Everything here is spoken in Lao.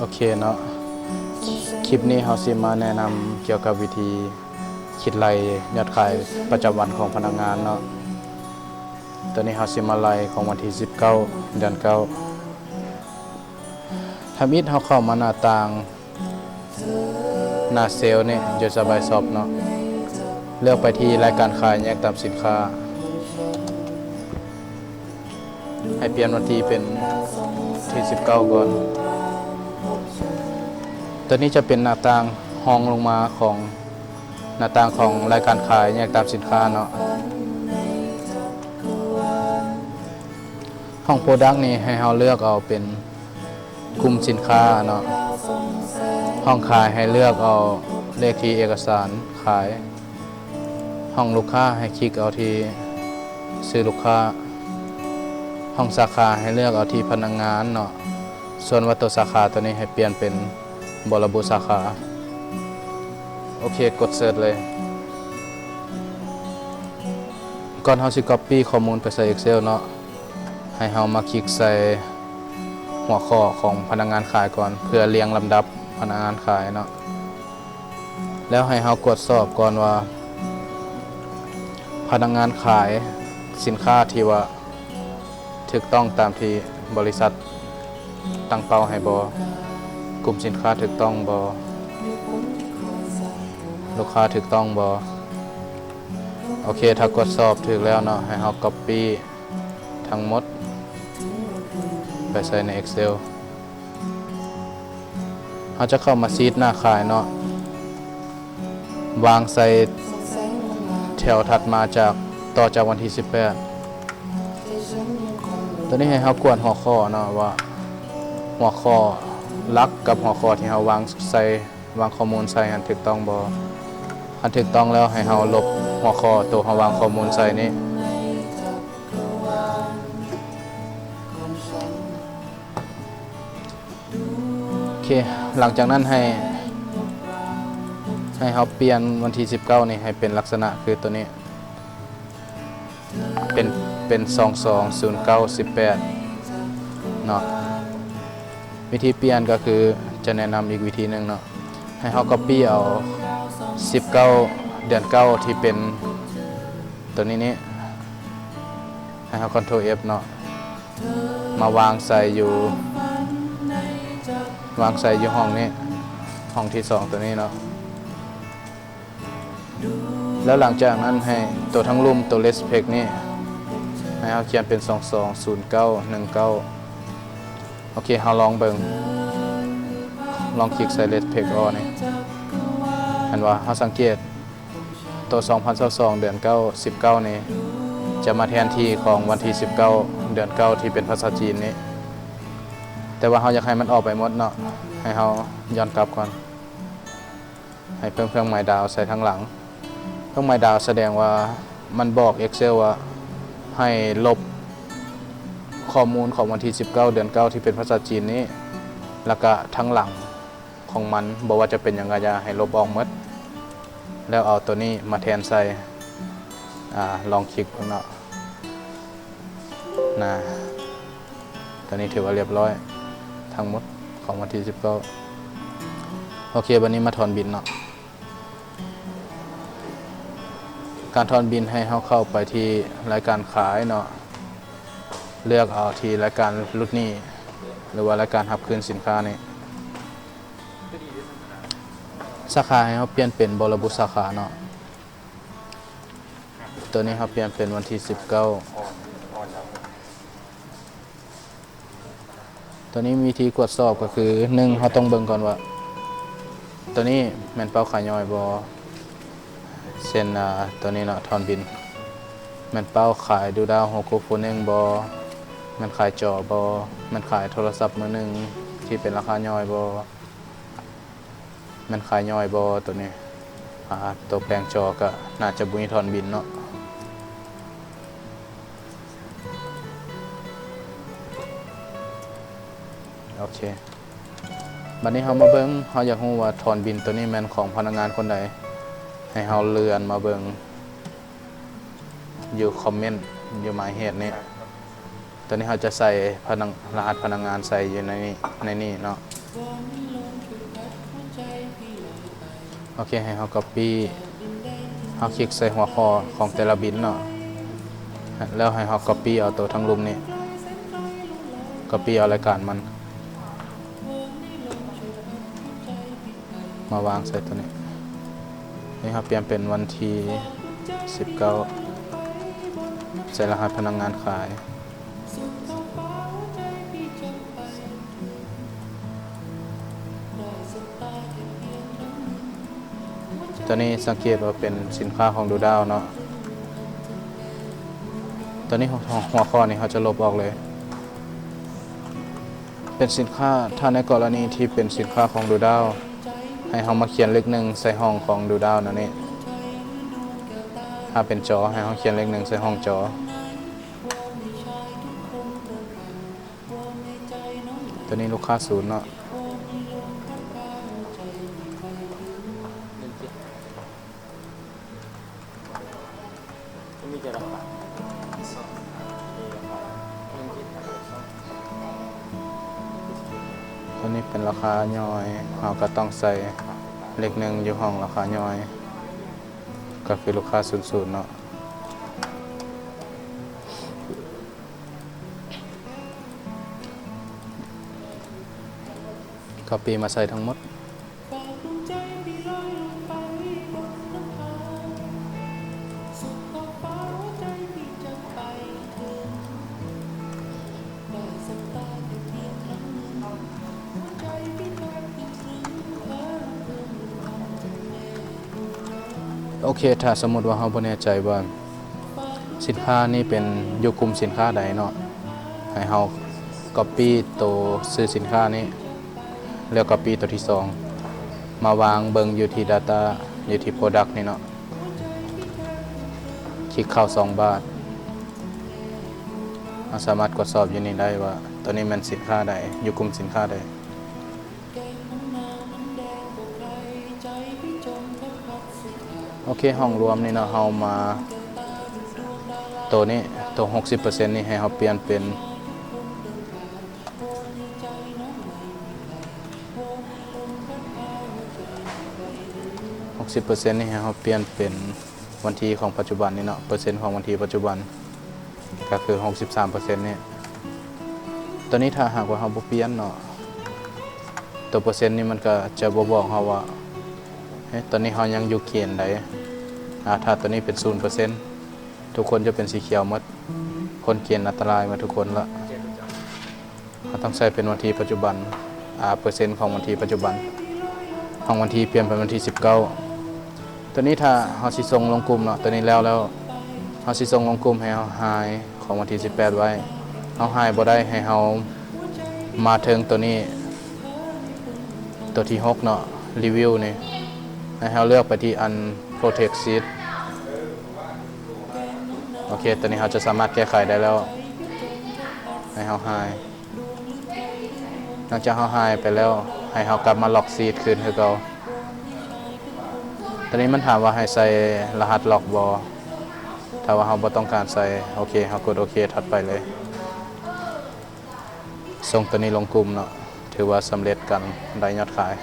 ໂອເຄເນາະ, ຄລິບນີ້ເຮົາຊິມາແນະນຳກ່ຽວກັບວິທີຄິດໄລ່ຍອດຂາຍປະຈຳວັນຂອງພະນັກງານເນາະ. ໂຕນີ້ເຮົາຊິມາໄລ່ຂອງວັນທີສິບເກົ້າ ເດືອນເກົ້າ. ທຳອິດເຮົາເຂົ້າມາໜ້າຕ່າງ ໜ້າເຊວນີ້ Just Buy Shop ເນາະ, ເລືອກໄປທີ່ລາຍການຂາຍແຍກຕາມສິນຄ້າ. ໃຫ້ປ່ຽນວັນທີເປັນທີສິບເກົ້າກ່ອນ. ໂຕນີ້ຈະເປັນໜ້າຕ່າງຮອງລົງມາຂອງ ໜ້າຕ່າງຂອງລາຍການຂາຍແຍກຕາມສິນຄ້າເນາະ. ຫ້ອງ Product ນີ້ໃຫ້ເຮົາເລືອກເອົາເປັນກຸ່ມສິນຄ້າເນາະ. ຫ້ອງຂາຍໃຫ້ເລືອກເອົາເລກທີ່ເອກະສານຂາຍ. ຫ້ອງລູກຄ້າໃຫ້ຄລິກເອົາທີ່ຊື່ລູກຄ້າ. ຫ້ອງສາຂາໃຫ້ເລືອກເອົາທີ່ພະນັກງານເນາະ, ສ່ວນວ່າໂຕສາຂາໂຕນີ້ໃຫ້ປ່ຽນເປັນບໍ່ລະບຸສາຂາ. ໂອເຄ, ກົດເສີດເລີຍ. ກ່ອນເຮົາຊິກັອບປີ້ຂໍ້ມູນໄປໃສ່ Excel ເນາະ, ໃຫ້ເຮົາມາຄລິກໃສ່ຫົວຂໍ້ຂອງພະນັກງານຂາຍກ່ອນ ເພື່ອລຽງລຳດັບພະນັກງານຂາຍເນາະ. ແລ້ວໃຫ້ເຮົາກວດສອບກ່ອນວ່າ ພະນັກງານຂາຍສິນຄ້າທີ່ວ່າຖືກຕ້ອງຕາມທີ່ບໍລິສັດຕັ້ງເປົ້າໃຫ້ບໍ່? ກຸ່ມສິນຄ້າຖືກຕ້ອງບໍ່? ລູກຄ້າຖືກຕ້ອງບໍ່? ໂອເຄ, ຖ້າກວດສອບຖືກແລ້ວເນາະ, ໃຫ້ເຮົາກັອບປີ້ ທັງໝົດໄປໃສ່ໃນ Excel. ເຮົາຈະເຂົ້າມາຊີດໜ້າຂາຍເນາະ, ວາງໃສ່ແຖວຖັດມາຈາກ ຕໍ່ຈາກວັນທີສິບແປດ. ໂຕນີ້ໃຫ້ເຮົາກວດຫົວຂໍ້ເນາະ ວ່າຫົວຂໍ້ຫຼັກກັບຫົວຂໍ້ທີ່ເຮົາວາງໃສ່ ວາງຂໍ້ມູນໃສ່ຫັ້ນຖືກຕ້ອງບໍ່? ຄັນຖືກຕ້ອງແລ້ວໃຫ້ເຮົາລົບຫົວຂໍ້ໂຕເຮົາວາງຂໍ້ມູນໃສ່ນີ້. ໂອເຄ, ຫຼັງຈາກນັ້ນໃຫ້ ໃຫ້ເຮົາປ່ຽນວັນທີສິບເກົ້ານີ້ໃຫ້ເປັນລັກສະນະຄືໂຕນີ້. ເປັນ ເປັນສອງສອງສູນເກົ້າສິບແປດເນາະ. ວິທີປ່ຽນກໍຄືຈະແນະນຳອີກວິທີໜຶ່ງເນາະ, ໃຫ້ເຮົາກັອບປີ້ເອົາສິບເກົ້າເດືອນເກົ້າທີ່ເປັນໂຕນີ້ນີ້, ໃຫ້ເຮົາ Ctrl F ເນາະ, ມາວາງໃສ່ຢູ່ ວາງໃສ່ຢູ່ຫ້ອງນີ້, ຫ້ອງທີສອງໂຕນີ້ເນາະ. ແລ້ວຫຼັງຈາກນັ້ນໃຫ້ໂຕທາງລຸ່ມ ໂຕ Less Page ນີ້ ໃຫ້ເຮົາຂຽນເປັນສອງສອງສູນເກົ້າໜຶ່ງເກົ້າ. ໂອເຄ, ເຮົາລອງເບິ່ງ, ລອງຄລິກໃສ່ Less Page All ນີ້. ເຫັນບໍ່? ເຮົາສັງເກດໂຕສອງພັນຊາວສອງເດືອນເກົ້າ ສິບເກົ້ານີ້ ຈະມາແທນທີ່ຂອງວັນທີສິບເກົ້າເດືອນເກົ້າທີ່ເປັນພາສາຈີນນີ້. ແຕ່ວ່າເຮົາຢາກໃຫ້ມັນອອກໄປໝົດເນາະ, ໃຫ້ເຮົາຍ້ອນກັບກ່ອນ. ໃຫ້ເພີ່ມເຄື່ອງໝາຍດາວໃສ່ທາງຫຼັງ. ເຄື່ອງໝາຍດາວສະແດງວ່າມັນບອກ Excel ວ່າໃຫ້ລົບຂໍ້ມູນຂອງວັນທີສິບເກົ້າເດືອນເກົ້າທີ່ເປັນພາສາຈີນນີ້, ແລ້ວກະທາງຫຼັງຂອງມັນ ບໍ່ວ່າຈະເປັນຫຍັງກໍຢ່າ ໃຫ້ລົບອອກໝົດ, ແລ້ວເອົາໂຕນີ້ມາແທນໃສ່. ອາ ລອງຄລິກເບິ່ງເນາະ. ນະ ຕອນນີ້ຖືວ່າລຽບຮ້ອຍທັງໝົດຂອງວັນທີສິບເກົ້າ. ໂອເຄ, ບັດນີ້ມາຖອນບິນເນາະ. ການຖອນບິນໃຫ້ເຮົາເຂົ້າໄປທີ່ລາຍການຂາຍເນາະ, ເລືອກເອົາທີ່ລາຍການຫຼຸດໜີ້ ຫຼືວ່າລາຍການຮັບຄືນສິນຄ້ານີ້. ສາຂາໃຫ້ເຮົາປ່ຽນເປັນບໍ່ລະບຸສາຂາເນາະ. ໂຕນີ້ເຮົາປ່ຽນເປັນວັນທີສິບເກົ້າ. ໂຕນີ້ວິທີກວດສອບກໍຄື ໜຶ່ງ ເຮົາຕ້ອງເບິ່ງກ່ອນວ່າ ໂຕນີ້ແມ່ນເປົ້າຂາຍຍ່ອຍບໍ່? ເຊັ່ນ ອາ ໂຕນີ້ເນາະ ຖອນບິນ ແມ່ນເປົ້າຂາຍດູດາວຫົວກົກໂຟເນັງບໍ່? ແມ່ນຂາຍຈໍບໍ່? ແມ່ນຂາຍໂທລະສັບມືໜຶ່ງທີ່ເປັນລາຄາຍ່ອຍບໍ່? ແມ່ນຂາຍຍ່ອຍບໍ່ໂຕນີ້? ອາ ໂຕແປງຈໍກໍໜ້າຈະບໍ່ມີຖອນບິນເນາະ. ໂອເຄ ບັດນີ້ເຮົາມາເບິ່ງ, ເຮົາຢາກຮູ້ວ່າຖອນບິນໂຕນີ້ແມ່ນຂອງພະນັກງານຄົນໃດ? ໃຫ້ເຮົາເລື່ອນມາເບິ່ງ ຢູ່ຄອມເມັນ ຢູ່ໝາຍເຫດນີ້. ຕອນນີ້ເຮົາຈະໃສ່ພະນັກ ລະຫັດພະນັກງານໃສ່ຢູ່ໃນນີ້ ໃນນີ້ເນາະ. ໂອເຄ ໃຫ້ເຮົາກັອບປີ້ ເຮົາຄລິກໃສ່ຫົວຂໍ້ຂອງແຕ່ລະບິນເນາະ ແລ້ວໃຫ້ເຮົາກັອບປີ້ເອົາໂຕທັງລຸ່ມນີ້ ກັອບປີ້ເອົາລາຍການມັນ ມາວາງໃສ່ໂຕນີ້ ນີ້ເຮົາປ່ຽນເປັນວັນທີສິບເກົ້າ ໃສ່ລະຫັດພະນັກງານຂາຍ. ຕອນນີ້ສັງເກດວ່າເປັນສິນຄ້າຂອງດູດາວເນາະ ຕອນນີ້ຫົວ ຫົວຂໍ້ນີ້ເຮົາຈະລົບອອກເລີຍ ເປັນສິນຄ້າ ຖ້າໃນກໍລະນີທີ່ເປັນສິນຄ້າຂອງດູດາວ ໃຫ້ເຮົາມາຂຽນເລກໜຶ່ງໃສ່ຫ້ອງຂອງດູດາວແນວນີ້ ຖ້າເປັນຈໍ ໃຫ້ເຮົາຂຽນເລກໜຶ່ງໃສ່ຫ້ອງຈໍ ໂຕນີ້ລູກຄ້າສູນເນາະ ໂຕນີ້ເປັນລາຄາຍ່ອຍ ເຮົາກໍຕ້ອງໃສ່ເລກໜຶ່ງຢູ່ຫ້ອງລາຄາຍ່ອຍ ກໍຄືລູກຄ້າສູນສູນເນາະ. ກັອບປີ້ມາໃສ່ທັງໝົດ ໂອເຄ ຖ້າສົມມຸດວ່າເຮົາບໍ່ແນ່ໃຈວ່າ ສິນຄ້ານີ້ເປັນຢູ່ກຸ່ມສິນຄ້າໃດເນາະ ໃຫ້ເຮົາກັອບປີ້ໂຕຊື່ສິນຄ້ານີ້ ແລ້ວກັອບປີ້ໂຕທີສອງ ມາວາງເບິ່ງຢູ່ທີ່ Data ຢູ່ທີ່ Product ນີ້ເນາະ ຄລິກເຂົ້າສອງບາດ ເຮົາສາມາດກວດສອບຢູ່ນີ້ໄດ້ວ່າ ໂຕນີ້ແມ່ນສິນຄ້າໃດ ຢູ່ກຸ່ມສິນຄ້າໃດ. ໂອເຄ ຫ້ອງລວມນີ້ເນາະ ເຮົາມາໂຕນີ້ ໂຕຫົກສິບເປີເຊັນນີ້ ໃຫ້ເຮົາປ່ຽນເປັນ ຫົກສິບເປີເຊັນນີ້ ໃຫ້ເຮົາປ່ຽນເປັນວັນທີຂອງປັດຈຸບັນນີ້ເນາະ ເປີເຊັນຂອງວັນທີປັດຈຸບັນ ກໍຄືຫົກສິບສາມເປີເຊັນນີ້ ຕອນນີ້ຖ້າຫາກວ່າເຮົາບໍ່ປ່ຽນເນາະ ຕົວເປີເຊັນນີ້ມັນກໍຈະບໍ່ບອກເຮົາວ່າ ເອີ ຕອນນີ້ເຮົາຍັງຢູ່ເກນໃດ ອາ ຖ້າຕົວນີ້ເປັນສູນເປີເຊັນ ທຸກຄົນຈະເປັນສີຂຽວໝົດ ພົ້ນເກນອັນຕະລາຍໝົດທຸກຄົນລະ. ເຮົາຕ້ອງໃສ່ເປັນວັນທີປັດຈຸບັນ ອາ ເປີເຊັນຂອງວັນທີປັດຈຸບັນ ຂອງວັນທີປ່ຽນເປັນວັນທີສິບເກົ້າ ຕົວນີ້ຖ້າເຮົາຊິສົ່ງລົງກຸ່ມເນາະ ຕົວນີ້ແລ້ວແລ້ວ ເຮົາຊິສົ່ງລົງກຸ່ມໃຫ້ເຮົາຫາຍຂອງວັນທີສິບແປດໄວ້ ເຮົາຫາຍບໍ່ໄດ້ ໃຫ້ເຮົາມາເທິງຕົວນີ້ ຕົວທີຫົກເນາະ Review ນີ້ ໃຫ້ເຮົາເລືອກໄປທີ່ອັນ Protect Seed ໂອເຄ ຕົວນີ້ເຮົາຈະສາມາດແກ້ໄຂໄດ້ແລ້ວ ໃຫ້ເຮົາຫາຍ ຫຼັງຈາກເຮົາຫາຍໄປແລ້ວ ໃຫ້ເຮົາກັບມາ Log Seed ຄືນຄືເກົ່າ ຕອນນີ້ມັນຖາມວ່າໃຫ້ໃສ່ລະຫັດ Log ບໍ່ ຖ້າວ່າເຮົາບໍ່ຕ້ອງການໃສ່ ໂອເຄ ເຮົາກົດໂອເຄຖັດໄປເລີຍ ສົ່ງຕົວນີ້ລົງກຸ່ມເນາະ ຖືວ່າສຳເລັດການໄດ້ຍອດຂາຍ.